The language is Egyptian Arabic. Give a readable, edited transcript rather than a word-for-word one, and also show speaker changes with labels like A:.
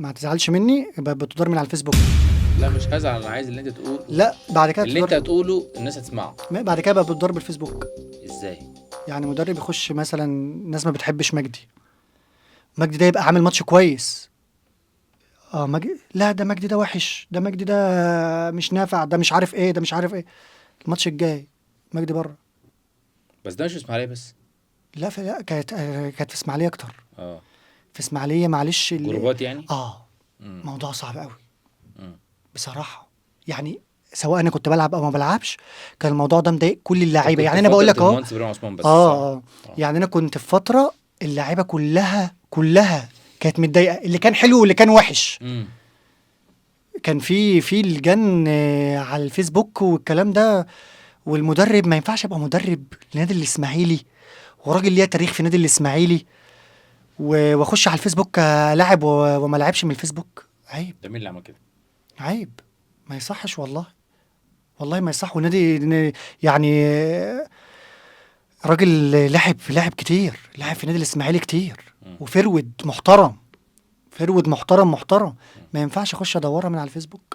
A: ما تزعلش مني، بتدار من على الفيسبوك.
B: لا مش هزعل، انا عايز اللي انت تقوله.
A: لا بعد كده
B: اللي انت هتقوله الناس هتسمعه.
A: بعد كده بقى بتدار بالفيسبوك.
B: ازاي؟
A: يعني مدرب يخش مثلا، الناس ما بتحبش مجدي، مجدي ده يبقى عامل ماتش كويس، مجدي لا ده مجدي ده وحش، ده مجدي ده مش نافع، ده مش عارف ايه، ده مش عارف ايه. الماتش الجاي مجدي بره.
B: بس ده مش في اسماعيليه بس.
A: لا لا كانت في اسماعيليه اكتر. في اسماعيليه معلش
B: جروبات يعني؟
A: موضوع صعب قوي. بصراحة، يعني سواء انا كنت بلعب او ما بلعبش كان الموضوع ده مضايق كل اللعيبة. يعني انا بقول لك اهو يعني انا كنت في فترة اللعيبة كلها كانت متضايقة، اللي كان حلو واللي كان وحش. كان في الجن على الفيسبوك والكلام ده، والمدرب ما ينفعش ابقى مدرب لنادي الاسماعيلي وراجل ليه تاريخ في نادي الاسماعيلي واخش على الفيسبوك لاعب وما لعبش من الفيسبوك. عيب.
B: ده مين اللي عمل كده؟
A: عيب، ما يصحش والله، والله ما يصح. ونادي يعني راجل لعب كتير، لعب في نادي الاسماعيلي كتير، و forward محترم، forward محترم محترم، ما ينفعش اخش ادورها من على الفيسبوك.